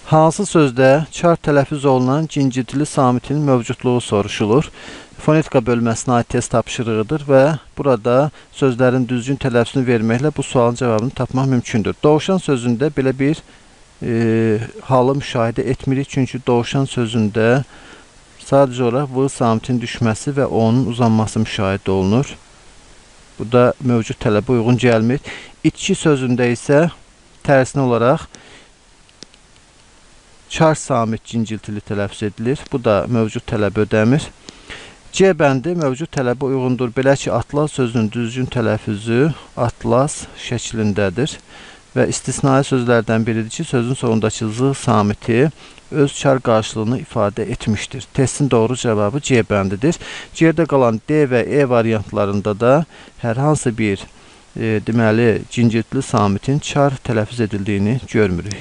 Hansı sözdə çar tələffüz olunan cinciltili samitin mövcudluğu soruşulur? Fonetika bölməsinə aid test tapşırığıdır və burada sözlərin düzgün tələffüzünü verməklə bu sualın cavabını tapmaq mümkündür. Dovşan sözündə belə bir halı müşahidə etmirik, çünki dovşan sözündə sadəcə olaraq V samitin düşməsi və onun uzanması müşahidə olunur. Bu da mövcud tələbə uyğun gəlmir. İtki sözündə isə tərsinə olaraq çar samit cinciltili tələffüz edilir. Bu da mövcud tələbə ödəmir. C bəndi mövcud tələbə uyğundur. Belə ki, atlas sözünün düzgün tələffüzü atlas şəklindədir və istisnai sözlərdən biridir ki, sözün sonundakı z samiti öz çar qarşılığını ifadə etmişdir. Testin doğru cavabı C bəndidir. Geridə qalan D və E variantlarında da hər hansı bir deməli cinciltili samitin çar tələffüz edildiyini görmürük.